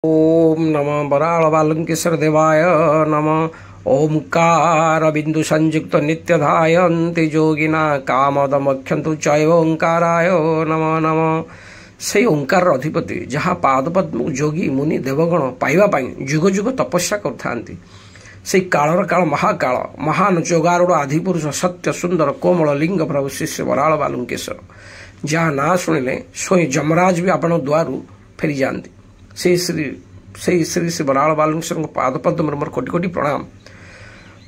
ଓମ୍ ନମ ବରାଳ ବାଲୁଙ୍କେଶ୍ୱର ଦେବାୟ ନମ। ଓମ୍କାର ବିନ୍ଦୁ ସଂଯୁକ୍ତ ନିତ୍ୟ ଧାୟନ୍ତି ଯୋଗିନା କାମଦମକ୍ଷନ୍ତୁ ଚୈବ ଓଙ୍କାରାୟ ନମ ନମ। ସେଇ ଓଙ୍କାରର ଅଧିପତି, ଯାହା ପାଦପଦ୍ମକୁ ଯୋଗୀ ମୁନି ଦେବଗଣ ପାଇବା ପାଇଁ ଯୁଗ ଯୁଗ ତପସ୍ୟା କରୁଥାନ୍ତି, ସେଇ କାଳର କାଳ ମହାକାଳ ମହାନ ଯୋଗାରୂଢ଼ ଆଦିପୁରୁଷ ସତ୍ୟ ସୁନ୍ଦର କୋମଳ ଲିଙ୍ଗ ପ୍ରଭୁ ଶ୍ରୀ ଶ୍ରୀ ବରାଳ ବାଲୁଙ୍କେଶ୍ୱର, ଯାହା ନାଁ ଶୁଣିଲେ ସ୍ୱୟଂ ଯମରାଜ ବି ଆପଣଙ୍କ ଦୁଆରୁ ଫେରିଯାଆନ୍ତି, ସେଇ ଶ୍ରୀ ସେଇ ଶ୍ରୀ ଶ୍ରୀ ବରାଳ ବାଲୁଙ୍କେଶ୍ୱରଙ୍କ ପାଦପଦ୍ମରେ ମୋର କୋଟି କୋଟି ପ୍ରଣାମ।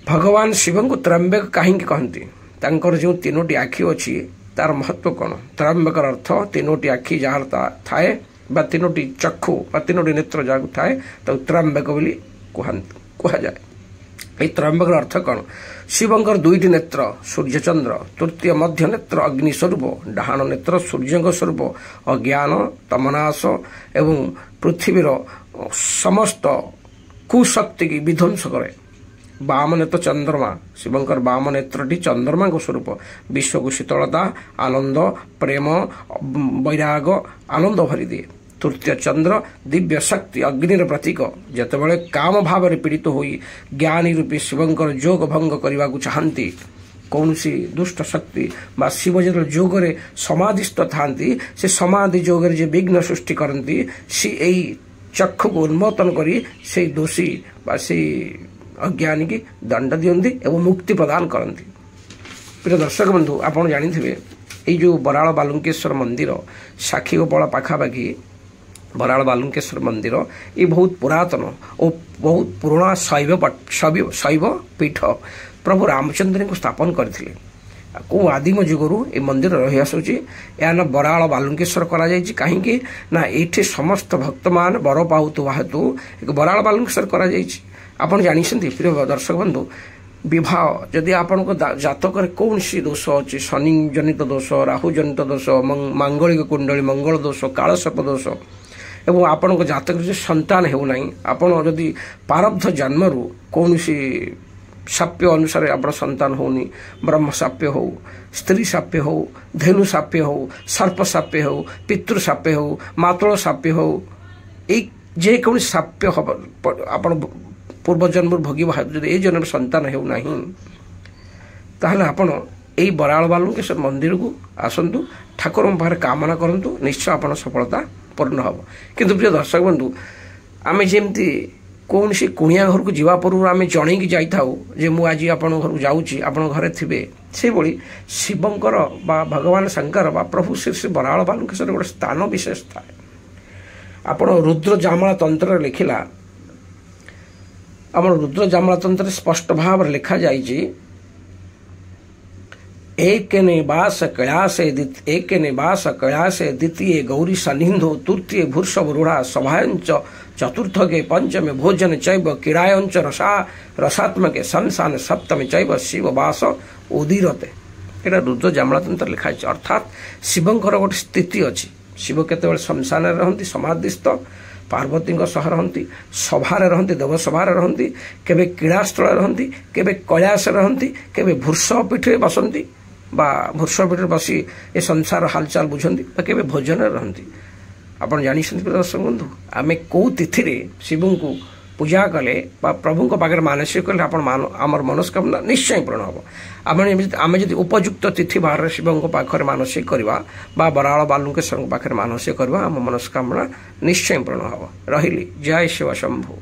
ଭଗବାନ ଶିବଙ୍କୁ ତ୍ରମ୍ବକ କାହିଁକି କହନ୍ତି? ତାଙ୍କର ଯେଉଁ ତିନୋଟି ଆଖି ଅଛି ତାର ମହତ୍ଵ କ'ଣ? ତ୍ରମ୍ବକର ଅର୍ଥ ତିନୋଟି ଆଖି ଯାହାର ଥାଏ ବା ତିନୋଟି ଚକ୍ଷୁ ବା ତିନୋଟି ନେତ୍ର ଯାହାକୁ ଥାଏ ତାକୁ ତ୍ରମ୍ବକ ବୋଲି କୁହାଯାଏ। ଏହି ତ୍ରମ୍ବକର ଅର୍ଥ କ'ଣ? ଶିବଙ୍କର ଦୁଇଟି ନେତ୍ର ସୂର୍ଯ୍ୟଚନ୍ଦ୍ର, ତୃତୀୟ ମଧ୍ୟ ନେତ୍ର ଅଗ୍ନି ସ୍ୱରୂପ, ଡାହାଣ ନେତ୍ର ସୂର୍ଯ୍ୟଙ୍କ ସ୍ୱରୂପ, ଅଜ୍ଞାନ ତମନାଶ ଏବଂ ପୃଥିବୀର ସମସ୍ତ କୁଶକ୍ତିକି ବିଧ୍ୱଂସ କରେ। ବାମ ନେତ୍ର ଚନ୍ଦ୍ରମା, ଶିବଙ୍କର ବାମ ନେତ୍ରଟି ଚନ୍ଦ୍ରମାଙ୍କ ସ୍ୱରୂପ, ବିଶ୍ୱକୁ ଶୀତଳତା, ଆନନ୍ଦ, ପ୍ରେମ, ବୈରାଗ, ଆନନ୍ଦ ଭରିଦିଏ। ତୃତୀୟ ଚନ୍ଦ୍ର ଦିବ୍ୟ ଶକ୍ତି ଅଗ୍ନିର ପ୍ରତୀକ। ଯେତେବେଳେ କାମ ଭାବରେ ପୀଡ଼ିତ ହୋଇ ଜ୍ଞାନୀ ରୂପୀ ଶିବଙ୍କର ଯୋଗ ଭଙ୍ଗ କରିବାକୁ ଚାହାନ୍ତି କୌଣସି ଦୁଷ୍ଟ ଶକ୍ତି, ବା ଶିବ ଯେତେବେଳେ ଯୋଗରେ ସମାଧିସ୍ଥ ଥାନ୍ତି, ସେ ସମାଧି ଯୋଗରେ ଯେ ବିଘ୍ନ ସୃଷ୍ଟି କରନ୍ତି, ସେ ଏଇ ଚକ୍ଷୁକୁ ଉନ୍ମୋଚନ କରି ସେଇ ଦୋଷୀ ବା ସେଇ ଅଜ୍ଞାନୀକି ଦଣ୍ଡ ଦିଅନ୍ତି ଏବଂ ମୁକ୍ତି ପ୍ରଦାନ କରନ୍ତି। ପ୍ରିୟ ଦର୍ଶକ ବନ୍ଧୁ, ଆପଣ ଜାଣିଥିବେ ଏଇ ଯେଉଁ ବରାଳ ବାଲୁଙ୍କେଶ୍ୱର ମନ୍ଦିର ସାକ୍ଷୀଗୋପାଳ ପାଖାପାଖି ବରାଳ ବାଲୁଙ୍କେଶ୍ୱର ମନ୍ଦିର, ଏ ବହୁତ ପୁରାତନ ଓ ବହୁତ ପୁରୁଣା ଶୈବ ଶୈବ ପୀଠ। ପ୍ରଭୁ ରାମଚନ୍ଦ୍ରଙ୍କୁ ସ୍ଥାପନ କରିଥିଲେ। କେଉଁ ଆଦିମ ଯୁଗରୁ ଏ ମନ୍ଦିର ରହି ଆସୁଛି। ଏହା ନା ବରାଳ ବାଲୁଙ୍କେଶ୍ୱର କରାଯାଇଛି କାହିଁକି ନା ଏଇଠି ସମସ୍ତ ଭକ୍ତମାନେ ବର ପାଉଥିବା ହେତୁ ଏକ ବରାଳ ବାଲୁଙ୍କେଶ୍ୱର କରାଯାଇଛି। ଆପଣ ଜାଣିଛନ୍ତି ପ୍ରିୟ ଦର୍ଶକ ବନ୍ଧୁ, ବିବାହ ଯଦି ଆପଣଙ୍କ ଜାତକରେ କୌଣସି ଦୋଷ ଅଛି, ଶନି ଜନିତ ଦୋଷ, ରାହୁ ଜନିତ ଦୋଷ, ମାଙ୍ଗଳିକ କୁଣ୍ଡଳୀ, ମଙ୍ଗଳ ଦୋଷ, କାଳସର୍ପ ଦୋଷ, ଏବଂ ଆପଣଙ୍କ ଜାତକରେ ଯଦି ସନ୍ତାନ ହେଉନାହିଁ, ଆପଣ ଯଦି ପ୍ରାରବ୍ଧ ଜନ୍ମରୁ କୌଣସି ସାପ୍ୟ ଅନୁସାରେ ଆପଣ ସନ୍ତାନ ହେଉନି, ବ୍ରହ୍ମ ସାପ୍ୟ ହେଉ, ସ୍ତ୍ରୀ ସାପ୍ୟ ହେଉ, ଧେନୁ ସାପ୍ୟ ହେଉ, ସର୍ପ ସାପ୍ୟ ହେଉ, ପିତୃ ସାପ୍ୟ ହେଉ, ମାତୃ ସାପ୍ୟ ହେଉ, ଏଇ ଯେକୌଣସି ସାପ୍ୟ ହେବ ଆପଣ ପୂର୍ବଜନ୍ମରୁ ଭୋଗିବା ହେତୁ ଯଦି ଏଇ ଜନ୍ମରେ ସନ୍ତାନ ହେଉନାହିଁ, ତାହେଲେ ଆପଣ ଏଇ ବରାଳ ବାଲୁଙ୍କେଶ୍ୱର ମନ୍ଦିରକୁ ଆସନ୍ତୁ, ଠାକୁରଙ୍କ ପାଖରେ କାମନା କରନ୍ତୁ, ନିଶ୍ଚୟ ଆପଣ ସଫଳତା ପୂର୍ଣ୍ଣ ହେବ। କିନ୍ତୁ ପ୍ରିୟ ଦର୍ଶକ ବନ୍ଧୁ, ଆମେ ଯେମିତି କୌଣସି କୁଣିଆ ଘରକୁ ଯିବା ପୂର୍ବରୁ ଆମେ ଜଣେଇକି ଯାଇଥାଉ ଯେ ମୁଁ ଆଜି ଆପଣଙ୍କ ଘରକୁ ଯାଉଛି, ଆପଣ ଘରେ ଥିବେ, ସେହିଭଳି ଶିବଙ୍କର ବା ଭଗବାନ ଶଙ୍କର ବା ପ୍ରଭୁ ଶ୍ରୀ ଶ୍ରୀ ବରାଳ ବାଲୁଙ୍କେଶ୍ୱର ଗୋଟେ ସ୍ଥାନ ବିଶେଷ ଥାଏ। ଆପଣ ରୁଦ୍ର ଜାମଳା ତନ୍ତ୍ରରେ ଲେଖିଲା, ଆମର ରୁଦ୍ର ଜାମଳା ତନ୍ତ୍ରରେ ସ୍ପଷ୍ଟ ଭାବରେ ଲେଖାଯାଇଛି, ଏକ ନିବାସ କୈଳାସେ, ଏକ ନିବାସ କୈଳାସେ, ଦ୍ୱିତୀୟ ଗୌରୀ ସନ୍ନିନ୍ଧୁ, ତୃତୀୟ ଭୂଷଭ ରୂଢ଼ା ସଭାୟଞ୍ଚ, ଚତୁର୍ଥକେ ପଞ୍ଚମେ ଭୋଜନ ଚୈବ କ୍ରୀଡ଼ାୟଞ୍ଚ ରସା ରସାତ୍ମକେ ଶମଶାନ ସପ୍ତମେ ଚୈବ ଶିବ ବାସ ଉଦିରତେ। ଏଇଟା ରୁଦ୍ର ଜାମଳାତନ୍ତ୍ର ଲେଖା ହେଇଛି। ଅର୍ଥାତ୍ ଶିବଙ୍କର ଗୋଟେ ସ୍ଥିତି ଅଛି। ଶିବ କେତେବେଳେ ଶମଶାନରେ ରହନ୍ତି, ସମାଧିସ୍ଥ ପାର୍ବତୀଙ୍କ ସହ ରହନ୍ତି, ସଭାରେ ରହନ୍ତି, ଦେବସଭାରେ ରହନ୍ତି, କେବେ କ୍ରୀଡ଼ାସ୍ଥଳରେ ରହନ୍ତି, କେବେ କୈଳାସରେ ରହନ୍ତି, କେବେ ଭୃଷଭ ପୀଠରେ ବସନ୍ତି ବା ଭୃଷଭ ପୀଠରେ ବସି ଏ ସଂସାର ହାଲଚାଲ ବୁଝନ୍ତି, ବା କେବେ ଭୋଜନରେ ରହନ୍ତି। ଆପଣ ଜାଣିଛନ୍ତି ଦର୍ଶକ ବନ୍ଧୁ, ଆମେ କେଉଁ ତିଥିରେ ଶିବଙ୍କୁ ପୂଜା କଲେ ବା ପ୍ରଭୁଙ୍କ ପାଖରେ ମାନସିକ କଲେ ଆପଣ ଆମର ମନସ୍କାମନା ନିଶ୍ଚୟ ପୂରଣ ହେବ। ଆମେ ଯଦି ଉପଯୁକ୍ତ ତିଥି ବାରରେ ଶିବଙ୍କ ପାଖରେ ମାନସିକ କରିବା ବା ବରାଳ ବାଲୁଙ୍କେଶ୍ୱରଙ୍କ ପାଖରେ ମାନସିକ କରିବା, ଆମ ମନସ୍କାମନା ନିଶ୍ଚୟ ପୂରଣ ହେବ। ରହିଲି, ଜୟ ଶିବ ଶମ୍ଭୁ।